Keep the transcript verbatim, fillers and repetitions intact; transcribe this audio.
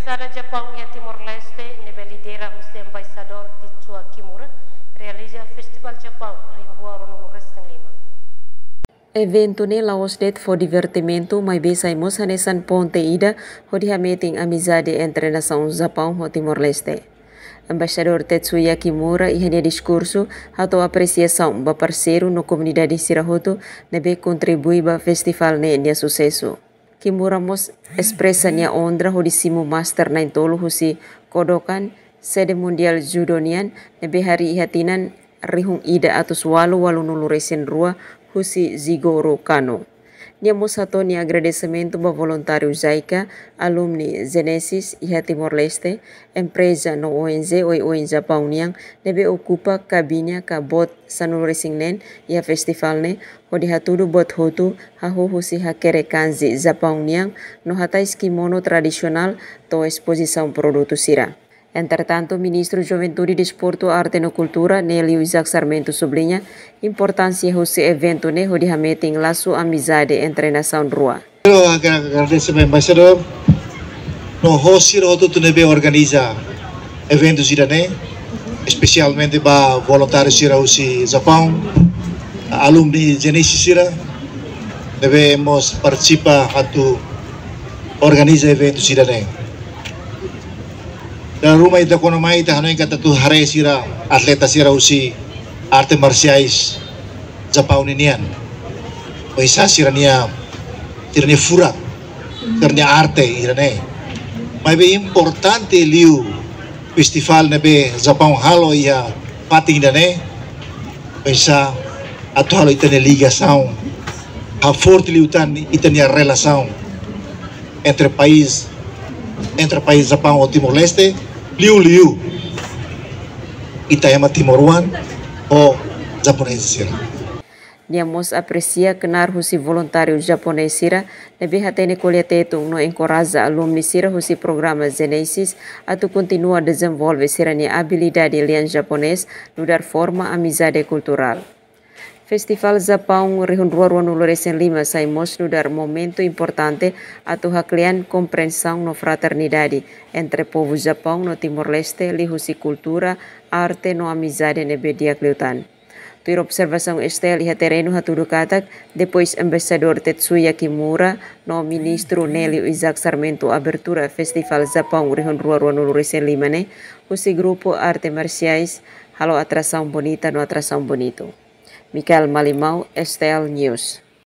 Embaixada Japaun iha Timor-Leste, ne'ebé lidera husi Embaixadór Tetsuya Kimura, realiza Festivál Japaun rihun rua ruanulu-resin-lima. Eventu ne'e la'ós de'it fó divertimentu, maibé sai mós hanesan ponte ida hodi hametin amizade entre nasaun Japaun ho Timor-Leste. Embaixadór Tetsuya Kimura iha nia diskursu hato'o apresiasaun ba parseiru no komunidade sira hotu ne'ebé kontribui ba festivál ne'e nia susesu. Kimura mós espresa nia onra hodi simu Master na'in-tolu husi Kodokan, sede Mundiál Judo nian, ne'ebé harii iha tinan rihun ida atus ualu ualunulu-resin-rua husi Jigoro Kano. Nia mós hato'o nia agradesimentu ba voluntáriu JICA, alumni Genesis iha Timor-Leste, empreza no ONG oioin Japaun nian ne'ebé okupa kabine ka boot sanulu-resin-neen iha festivál ne'e, hodi hatudu buat hotu, hahú husi hakerek kanji Japaun nian no hatais kimono tradisionál to'o espozisaun produtu sira. Entretantu, Ministru Juventude, Desportu, Arte no Kultura, Nélio Isaac Sarmento, subliña importánsia husi eventu ne'e hodi hametin lasu amizade entre nasaun rua. Ha'u hakarak agradese ba Embaixadór no hosi sira hotu-hotu ne'ebé organiza eventu ida-ne'e, espesialmente ba voluntáriu sira husi Japaun, alumni Genesis sira ne'ebé mós partisipa atu organiza eventu ida-ne'e. Dala ruma ita kuandu mai ita hanoin katak atu haree sira atleta sira husi arte marsiais Japaun ninian. Oinsá sira-nia, sira-nia furak, sira-nia arte ida-ne'e. Maibé importante liu festivál ne'ebé Japaun halo iha fatin ida-ne'e, oinsá atu halo ita-nia ligasaun, haforte liután ita-nia relasaun entre país, entre país Japaun ho Timor-Leste, liuliu ita ema timoroan ho japonés sira. Nia mós apresia knaar husi voluntáriu japonés sira ne'ebé hatene ko'alia Tetun no enkoraja alumni sira husi programa Genesis atu kontinua dezenvolve sira-nia abilidade lian japonés nu'udar forma amizade kulturál. Festivál Japaun rihun rua ruanulu-resin-lima sai mós nu'udar momentu importante atu haklean komprensaun no fraternidade entre povu Japaun no Timor-Leste liuhusi kultura, arte no amizade ne'ebé di'ak liután. Tuir observasaun STL iha terrenu hatudu katak, depois Embaixadór Tetsuya Kimura no Ministru Nélio Isaac Sarmento abertura Festivál Japaun rihun rua ruanulu-resin-lima ne'e, husi grupu arte marsiais halo atrasaun bonita no atrasaun bonitu. Michael Malimau, STL News.